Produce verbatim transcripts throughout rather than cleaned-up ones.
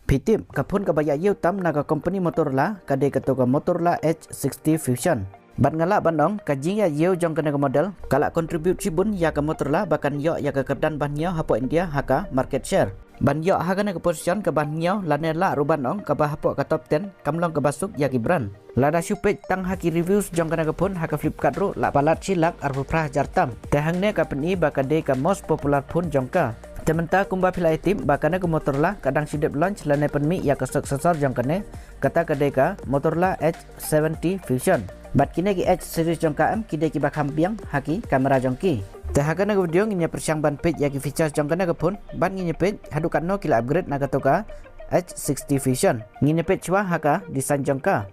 Phi tip, ka phone kaba ïa ïew tam na ka company Motorola ka dei kato ka Motorola Edge sixty Fusion. Bad nga lah ban ong, ka jingïa ïew jong kane ka model ka la contribute shibun ïa ka Motorola ba kan ïoh ïa ka kyrdan ba hynñiew hapoh India ha ka market share. Ban ïoh ha kane ka position kaba hynñiew lane lah ruh ban ong kaba hapoh ka top ten kam long kaba suk ïa ki brand. Lada shu peit tang ha ki reviews jong kane ka phone ha ka Flipkart ruh la palat shi lak arphew phra hajar tam. Te hangne ka pyni ba ka dei ka most popular phone jong ka. Te mynta kumba phi la ïa tip ba kane ka Motorola ka dang shu dep launch lane pynmih ïa ka successor jong kane, kata ka dei ka Motorola Edge seventy Fusion. Bad kine ki Edge series jong ka em ki dei kiba kham biang ha ki camera jong ki. Te ha kane ka video ngin ïa pyrshang ban peit ïa ki features jong kane ka phone bad ngin ïa peit haduh katno ki la upgrade na kato ka Edge sixty Fusion. Ngin ïa peit shuwa ha ka design jong ka.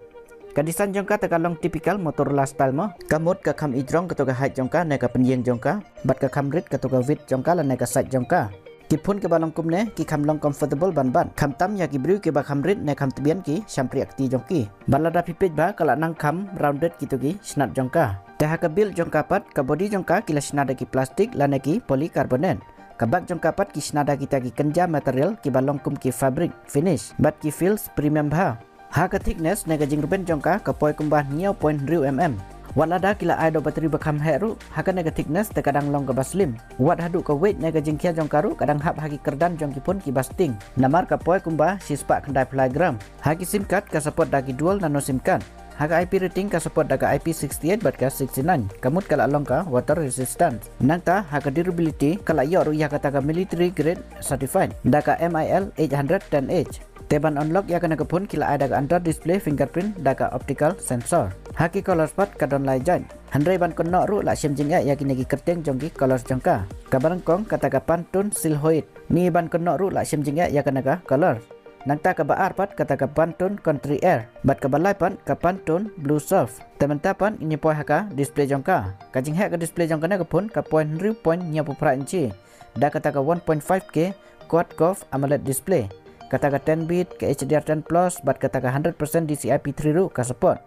Ka design jong ka te ka long typical Motorola style mo. Ka mut ka kham ïeit rong kato ka height jong ka ne ka pynïeng jong ka. Bad ka kham rit kato ka width jong ka lane ka size jong ka. Ki phone kiba long kumne ki kham long comfortable ban bat. Kham tam ïa ki briew kiba kham rit ne kham tbian ki shympriah kti jong ki. Bad lada phi peit ba ka la nang kham rounded kito ki shnat jong ka. Te ha ka build jong ka pat, ka body jong ka ki la shna da ki plastic lane ki polycarbonate. Ka back jong ka pat ki shna da kita ki kynja material kiba long kum ki fabric finish bad ki feels premium bha. Ha ka thickness ne ka jingrben jong ka ka poi kumba hynñiew point hynriew mm. Wat lada ki la ai da u battery ba kham heh ruh, ha kane ka thickness te ka dang long kaba slim. Wat haduh ka weight ne ka jingkhia jong ka ruh ka dang hap ha ki kyrdan jong ki phone kiba sting. Namar ka poi kumba shispah khyndai phew lai gram. Ha ki SIM card ka support da ki dual nano SIM card. Ha ka I P rating ka support da ka I P sixty-eight bad ka sixty-nine. Ka mut ka la long ka water resistant. Nangta ha ka durability ka la ïoh ruh ïa kata ka military grade certified da ka M I L eight hundred ten H. Te ban unlock ïa kane ka phone ki la ai da ka under display fingerprint da ka optical sensor. Ha ki colors pat ka don lai jait. Hynrei ban kynnoh ruh la shem jingeh ïa kine ki kyrteng jong ki colors jong ka. Kaba nyngkong kata ka Pantone Silhouette. Ngi ban kynnoh ruh la shem jingeh ïa kane ka color. Nangta kaba ar pat kata ka Pantone Country Air. Bad kaba lai pat ka Pantone Blue Surf. Te mynta pat ngin ïa poi ha ka display jong ka. Ka jingheh ka display jong kane ka phone ka poi hynriew point hynñiew phew phra inchi. Da kata ka one point five K quad curve AMOLED display. Kata ka ten bit, ka H D R ten plus bad kata ka hundred percent D C I P three ruh ka support.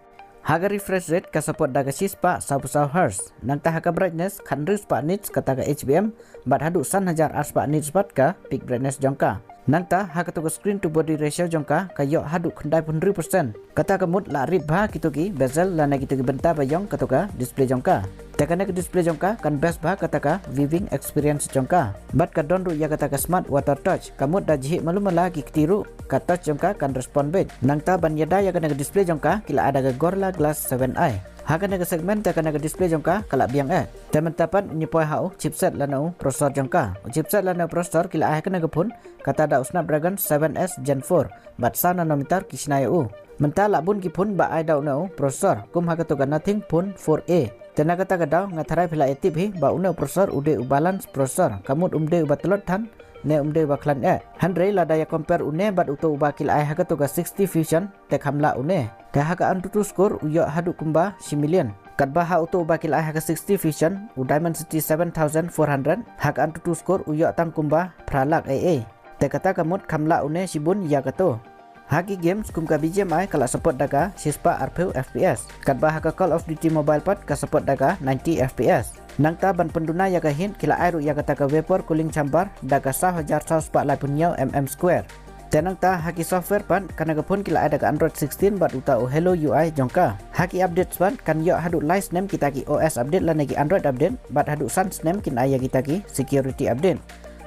Ha ka refresh rate ka support da ka shispah saw phew saw hertz. Nangta ha ka brightness khathynriew spah nits kata ka H B M bad haduh san hajar ar spah nits bad ka peak brightness jong ka. Nangta ha kato ka screen to body ratio jong ka ka ïoh haduh khyndai phew hynriew percent. Kata ka mut la rip bha kito ki bezel lane kito ki bynta ba ïong kato ka display jong ka. Te kane ka display jong ka kan best bha kata ka viewing experience jong ka. Bad ka don ruh ïa kata ka smart water touch. Ka mut da jhieh malu mala ki kti ruh ka touch jong ka kan respond beit. Nangta ban ïada ïa kane ka display jong ka ki la ai da ka Gorilla Glass seven i. Ha kane ka segment te kane ka display jong ka ka la biang eh. Te mynta pat ngin ïa poi ha u chipset lane u processor jong ka. U chipset lane u processor ki la ai ha kane ka phone kata da u Snapdragon seven S Gen four bad saw nanometer ki shna ïa u. Mynta la bun ki phone ba ai da une u processor kum ha kato ka Nothing Phone four A. Te na kata ka daw nga tharai phi la ïa tip hi ba une u processor u dei u balance processor, ka mut um dei uba tlot than ne um dei uba khlaiñ eh. Hynrei lada ïa compare une bad uto uba ki la ai ha kato ka sixty Fusion te kham lah une. Te ha ka AnTuTu score u ïoh haduh kumba shi million. Katba ha uto uba ki la ai ha ka sixty Fusion u Dimensity seven thousand four hundred, ha ka AnTuTu score u ïoh tang kumba phra lak A A. Te kata ka mut kham lah une shibun ïa kato. Ha ki games kum ka B G M I ka la support da ka shispah arphew F P S. Katba ha ka Call of Duty Mobile pat ka support da ka ninety F P S. Nangta ban pynduna ïa ka heat ki la ai ruh ïa kata ka vapor cooling chamber da ka saw hajar saw spah laiphew hynñiew mm square. Te nangta ha ki software pat kane ka phone ki la ai da ka Android sixteen bad uta u Hello U I jong ka. Ha ki updates pat kan ïoh haduh lai snem kita ki O S update lane ki Android update bad haduh san snem kin ai ïa kita ki security update.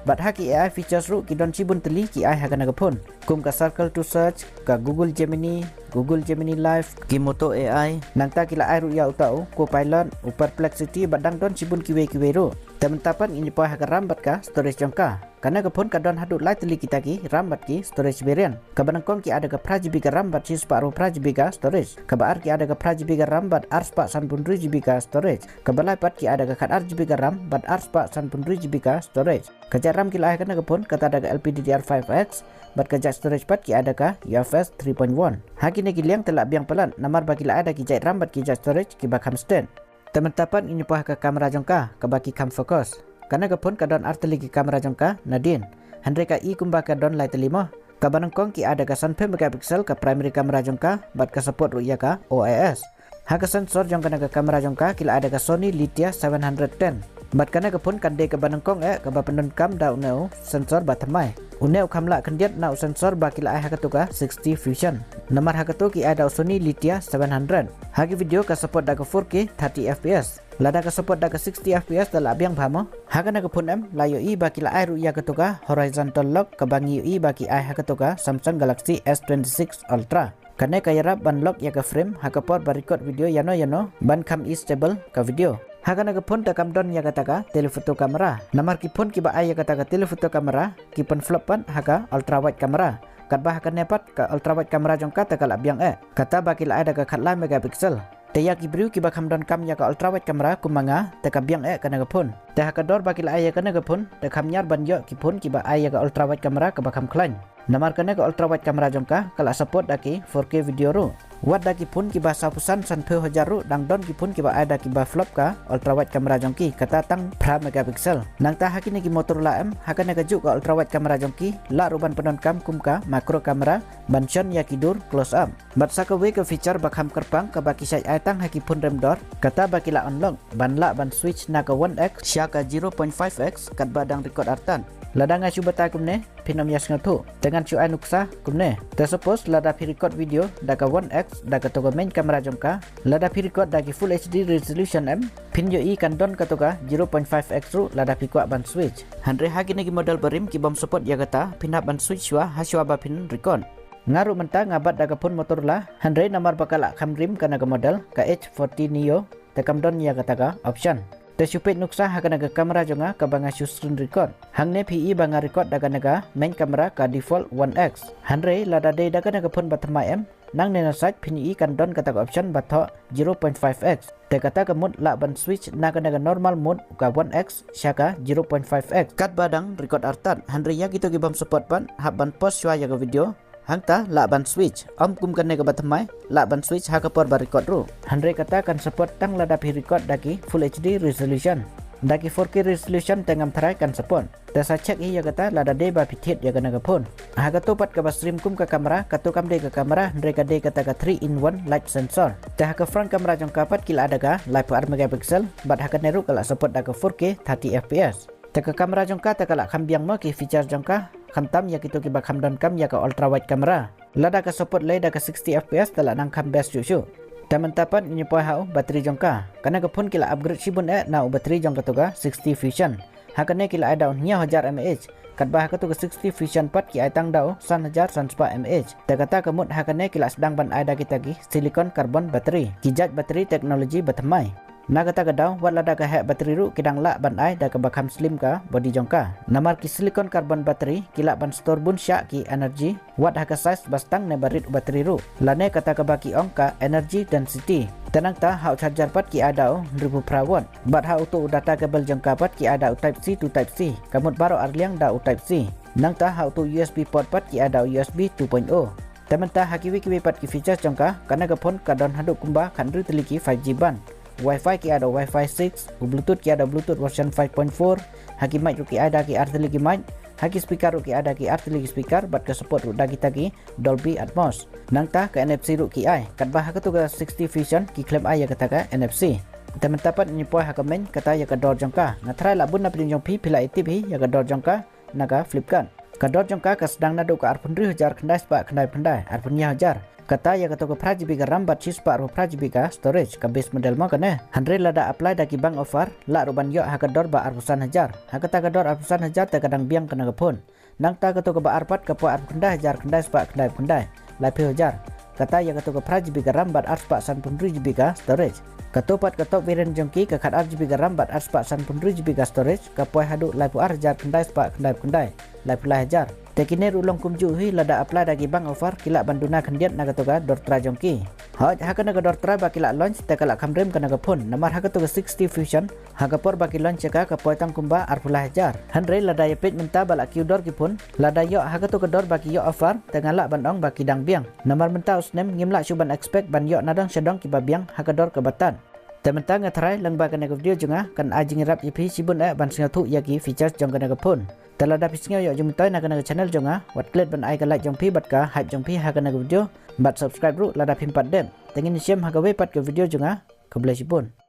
Bad ha ki A I features ruh ki don shibun tylli ki ai ha kane ka phone. Kum ka Circle to Search, ka Google Gemini, Google Gemini Live, ki Moto A I, nangta ki la ai ruh ïa uta u Copilot, u Perplexity bad dang don shibun kiwei kiwei ruh. Te mynta pat ngin ïa poi ha ka RAM bad ka storage jong ka. Kane ka phone ka don haduh lai tylli kita ki RAM bad ki storage variant. Kaba nyngkong ki ai da ka phra G B ka RAM bad shispah arphew phra G B ka storage. Kaba ar ki ai da ka phra G B ka RAM bad arspah sanphew hynriew G B ka storage. Kaba lai pat ki ai da ka khatar G B ka RAM bad arspah sanphew hynriew G B ka storage. Ka jait RAM ki la ai ha kane ka phone kata da ka L P D D R five X bad ka jait storage pat ki ai da ka U F S three point one. Ha kine ki liang te la biang palat namar ba ki la ai da ki jait RAM bad ki jait storage kiba kham stet. Te mynta pat ngin ïa poi ha ka camera jong ka kaba ki kham focus. Kane ka phone ka don ar tylli ki camera jong ka nadien. Hynrei ka i kumba ka don lai tylli mo. Kaba nyngkong ki ai da ka sanphew megapixel ka primary camera jong ka bad ka support ruh ïa ka O I S. Ha ka sensor jong kane ka camera jong ka ki la ai da ka Sony Lytia seven hundred ten. Bad kane ka phone kan dei kaba nyngkong eh kaba pyndonkam da une u sensor ba thymmai. Une u kham lah khyndiat na u sensor ba ki la ai ha kato ka sixty Fusion. Namar ha kato ki ai da u Sony Lytia seven hundred. Ha ki video ka support da ka four K thirty F P S. Lada ka support da ka sixty F P S te la biang bha mo. Ha kane ka phone em la ïohi ba ki la ai ruh ïa kato ka horizontal lock kaba ngi ïohi ba ki ai ha kato ka Samsung Galaxy S twenty-six Ultra. Kane ka ïarap ban lock ïa ka frame ha ka por ba record video ïano ïano ban kham i stable ka video. Ha kane ka phone te kam don ïa kata ka telephoto camera. Namar ki phone kiba ai ïa kata ka telephoto camera ki pynflop pat ha ka ultra wide camera. Katba ha kane pat ka ultra wide camera jong ka te ka la biang eh. Kata ba ki la ai da ka khatlai megapixel. Te ïa ki briew kiba kham donkam ïa ka ultra wide camera kum ma nga te ka biang eh kane ka phone. Te ha ka dor ba ki la ai ïa kane ka phone te kham ñiar ban ïoh ki phone kiba ai ïa ka ultra wide camera kaba kham khlaiñ. Namar kane ka ultra wide camera jong ka ka la support da ki four K video ruh. Wat da ki phone kiba sawphew san sanphew hajar ruh dang don ki phone kiba ai da kiba flop ka ultra wide camera jong ki, kata tang phra megapixel. Nangta ha kine ki Motorola em ha kane ka juh ka ultra wide camera jong ki lah ruh ban pyndonkam kum ka macro camera ban shon ïa ki dur close up. Bad sa kawei ka feature ba kham kyrpang kaba ki shait ai tang ha ki phone rem dor, kata ba ki la unlock ban lah ban switch na ka one X sha ka zero point five X katba dang record artat. Lada nga shu batai kumne phin ym ïa sngewthuh. Te ngan shu ai nuksa kumne. Te suppose lada phi record video da ka one X da kato ka main camera jong ka, lada phi record da ki full H D resolution em, phin ïohi kan don kato ka zero point five X ruh lada phi kwah ban switch. Hynrei ha kine ki model barim ki bym support ïa kata, phin hap ban switch shuwa ha shuwa ba phin record. Nga ruh mynta nga bat da ka phone Motorola, hynrei namar ba ka la kham rim kane ka model ka H forty Neo, te kam don ïa kata ka option. Te shu peit nuksa ha kane ka camera jong nga kaba nga shu screen record. Hangne phi i ba nga record da kane ka main camera ka default one X. Hynrei lada dei da kane ka phone ba thymmai em, nangne na side phin i kan don kata ka option ba thoh zero point five X. Te kata ka mode lah ban switch na kane ka normal mode ka one X sha ka zero point five X katba dang record artat. Hynrei ïa kito ki bym support pat hap ban pause shuwa ïa ka video. Hangta lah ban switch. Ym kum kane kaba thymmai, lah ban switch ha ka por ba record ruh. Hynrei kata kan support tang lada phi record da ki full H D resolution. Da ki four K resolution te ngam tharai kan support. Te sa check hi ïa kata lada dei ba phi thied ïa kane ka phone. Ha kato pat kaba stream kum ka camera, kato kam dei ka camera, hynrei ka dei kata ka three in one light sensor. Te ha ka front camera jong ka pat ki la ai da ka laiphew ar megapixel, bad ha kane ruh ka la support da ka four K thirty F P S. Te ka camera jong ka te ka la kham biang mo ki feature jong ka, khamtam ïa kito kiba kham donkam ïa ka ultra wide camera. Lada ka support lei da ka sixty F P S te la nang kham best shuh shuh. Te mynta pat ngin ïa poi ha u battery jong ka. Kane ka phone ki la upgrade shibun eh na u battery jong kato ka sixty Fusion. Ha kane ki la ai da u hynñiew hajar mAh. Katba ha kato ka sixty Fusion pat ki ai tang da u san hajar san spah mAh. Te kata ka mut ha kane ki la sdang ban ai da kita ki silicon carbon battery. Ki jait battery technology ba thymmai. Na kata ka daw, wat lada ka heh battery ruh ki dang lah ban ai da kaba kham slim ka body jong ka. Namar ki silicon carbon battery ki lah ban store bun shah ki energy, wat ha ka size ba stang ne ba rit u battery ruh. Lane kata kaba ki ong ka energy density. Te nangta ha u charger pat ki ai da u hynriewphew phra watt. Bad ha uto u data cable jong ka pat ki ai da u type C to type C. Ka mut baroh arliang da u type C. Nangta ha uto u U S B port pat ki ai da u U S B two point oh. Te mynta ha kiwei kiwei pat ki features jong ka, kane ka phone ka don haduh kumba khathynriew tylli ki five G band. Wi-Fi ki ai da u Wi-Fi six, u Bluetooth ki ai da u Bluetooth version five point four, ha ki mic ruh ki ai da ki ar tylli ki mic, ha ki speaker ruh ki ai da ki ar tylli ki speaker, bad ka support ruh da kita ki Dolby Atmos. Nangta ka N F C ruh ki ai, katba ha kato ka sixty Fusion ki khlem ai ïa kata ka N F C. Te mynta pat ngin poi ha ka main, kata ïa ka dor jong ka. Nga tharai la bun na pdeng jong phi, phi la ïa tip hi ïa ka dor jong ka na ka Flipkart. Ka dor jong ka ka sdang naduh ka arphew hynriew hajar khyndai spah khyndai phew khyndai, arphew hynñiew hajar. Kata ïa kato ka phra G B ka RAM bad shi spah arphew phra G B ka storage, ka base model mo kane. Hynrei lada apply da ki bank offer, lah ruh ban ïoh ha ka dor ba arphew san hajar. Ha kata ka dor arphew san hajar te ka dang biang kane ka phone. Nangta kato kaba ar pat ka poi arphew khyndai hajar khyndai spah khyndai phew khyndai, laiphew hajar. Kata ïa kato ka phra G B ka RAM bad ar spah sanphew hynriew G B ka storage. Kato pat ka top variant jong ki ka khatar G B ka RAM bad ar spah sanphew hynriew G B ka storage, ka poi haduh laiphew ar hajar khyndai spah khyndai phew khyndai, laiphew lai hajar. Te kine ruh long kumjuh hi, lada apply da ki bank offer ki lah ban duna khyndiat na kato ka dor trai jong ki. Hooid, ha kane ka dor trai ba ki lah launch te ka lah kham rim kane ka phone, namar ha kato ka sixty Fusion, ha ka por ba ki launch ïa ka ka poi tang kumba arphew lai hajar. Hynrei lada ïa peit mynta ba lah kiew dor ki phone, lada ïoh ha kato ka dor ba ki ïoh offer, te nga lah ban ong ba ki dang biang. Namar mynta u snem ngim lah shuh ban expect ban ïoh nadong shadong kiba biang ha ka dor kaba tad. Te mynta nga tharai lyngba kane ka video jong nga kan ai jingïarap ïa phi shibun eh ban sngewthuh ïa ki features jong kane ka phone. Te lada phi sngew ïoh jingmyntoi na kane ka channel jong nga, wat klet ban ai ka like jong phi bad ka hype jong phi ha kane ka video, bad subscribe ruh lada phim pat dep. Te ngin ïashem ha kawei pat ka video jong nga. Khublei shibun.